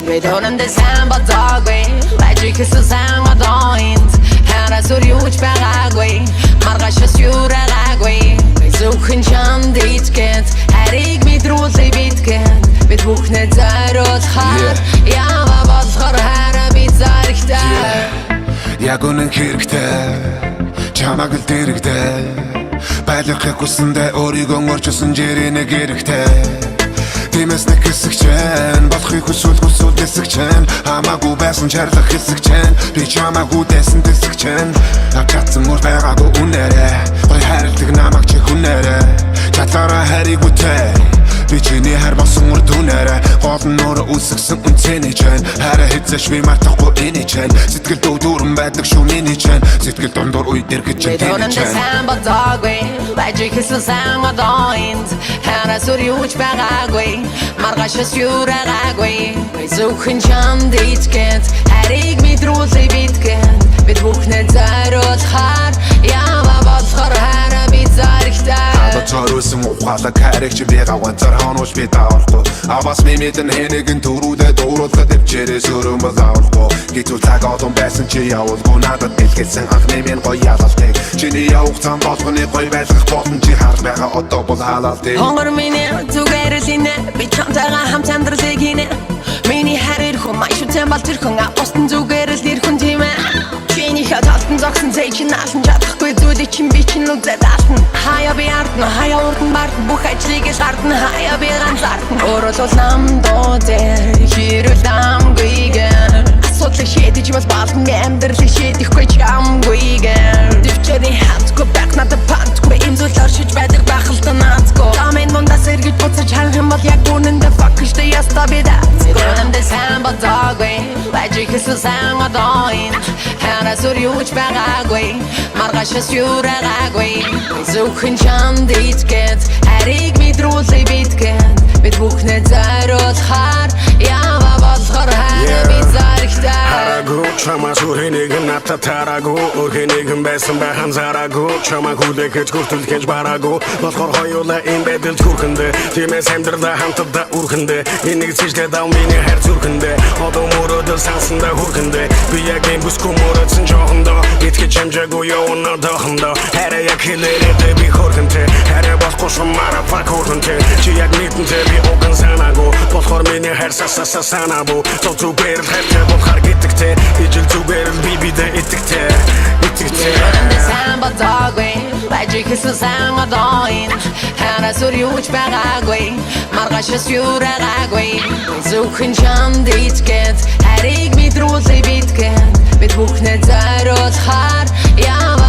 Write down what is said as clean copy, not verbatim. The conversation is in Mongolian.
Бид үнэндээ сайн бодоогүй. Байж ихсэн сайн одоо энд. Хараас өөр юу ч байгаагүй. Маргаашаас юу байгаагүй. Зөвхөн чамд итгэж, хайрыг мэдрүүлээ битгэн. Бид бүхнээ зориулахаар яава болохоор хайраа би зоригтой. Яг үнэн хэрэгтэй, чамайг л дэрэгдээ. Байлгахыг хүссэндээ өөрийгөө орчилсан жирийн нэг хэрэгтэй. Тиймээс нэг хэсэг чинь болохыг хүсвэл хүсвэл тэсэг чинь. Хамаагүй байсан чарлах хэсэг чинь. Би чамайг үдээсэн тэсэг чинь. Авч чадсан үр байгаагүй үнээрээ. Гой хайрладаг намайг чи хүнээрээ. Чадлаараа хайрыг үтэй. Би чиний хайр болсон үр дүнээрээ. Гол нь өөрөө үсгсэн үнцэний чинь. Хайраа хэзээ ч би мартахгүй эний чинь. Сэтгэл дүүрэн байдаг шүү миний чинь. Сэтгэл дундуур үе дээр гэж Бид тэний үнэндээ чинь. сайн бодоогүй. Байж ихсэн сайн одоо энд. Хараас өөр юу ч байгаагүй. Маргаашаас юу байгаагүй. Зөвхөн чамд итгэж, хайрыг мэдрүүлээ битгэн. Бид бүхнээ зориулахаар яава болохоор хайраа би зоригтой. Надад зориулсан ухаалаг хайрыг чи би ганцаар хонооч би дааврахгүй. Аваас ми мэдэн хэнэгэн төрүүлээ дууруулахад өвчээрээ сөрөн бол аврахгүй. Хэцүү цаг олон байсан чи явуулгүй надад бэлгэлсэн анхны минь гоё ялалтыг. Чиний явах зам болгоны гоё байлгах болон чи харж байгаа одоо бол халаалтыг. Хонгор минь, зүгээр л инэ. Би чамтайгаа хамт амьдралыг хийнэ. Миний хайр ирхэн маш үтэн бол тэрхэн. Бусдын зүгээр л нэрхэн, тийм ээ. Чинийхээ талдан зогсон зэй чинь алан чадахгүй зүйлийг чинь би чинь үзээд ална. Хаяа би ардна, хаяа урд нь бардна. Бүх ажлыг л гардна, хаяа би ганцаардна. Өөрөөр нам дуу дээр хэрүүл намгүйгэн. Асуудлыг шийдэж бол болно, амьдралыг шийдэхгүй чамгүйгэн. Төвчээрийн хатгүй байх надад пантгүй. Энэ зүйл оршиж байдаг байх л да наацгүй. Замын дундаас эргэж буцаж харах юм бол яг үнэндээ fuck штэ яста би да. Үнэндээ сайн бодоогүй. Байж ихсэн сайн одоо энд. Хараас өөр юу ч байгаагүй. Маргаашаас юу байгаагүй. Зөвхөн чамд итгэж, хайрыг мэдрүүлээ битгэн. Бид бүхнээ зориулахаар яава болохоор хайраа би зоригтой. Хараагүй чамаас өөр нэгэн надад тараагүй. Өөр нэгэн байсан байх анзаараагүй. Чамайг хүлээхэж хүртэл гэж бараагүй. Болохоор хоёулаа энэ байдалд хүрхэндээ. Тиймээс амьдралаа хамтдаа үрхэндээ. Энийг зэжлээд ав миний хайр зүрхэндээ. Одоо мөрөөдөл сансандаа хүрхэндээ. Би яг юм бүсгүй мөрөөдсөн жоохондоо. Итгэж амжаагүй явна одоохондоо. Хайраа яг хэлээрээ би хөрхөнтэй. Хайраа болохгүй шумаараа fuck хөрхөнтэй. Чи яг мэдэнтэй би уган санаагүй. Болохоор миний хайр са са са санаагүй. Зөв зүгээр л хайртай болохоор гэдэгтэй. Ижил зүгээр л би бидээ итгэтэй. Итгэтэй. Үнэндээ сайн бодоогүй. Байж ихсэн сайн одоо энд. Хараас өөр юу ч байгаагүй. Маргаашаас юу байгаагүй. Зөвхөн чамд итгэж, хайрыг мэдрүүлээ битгэн. Бид бүхнээ зориулахаар яава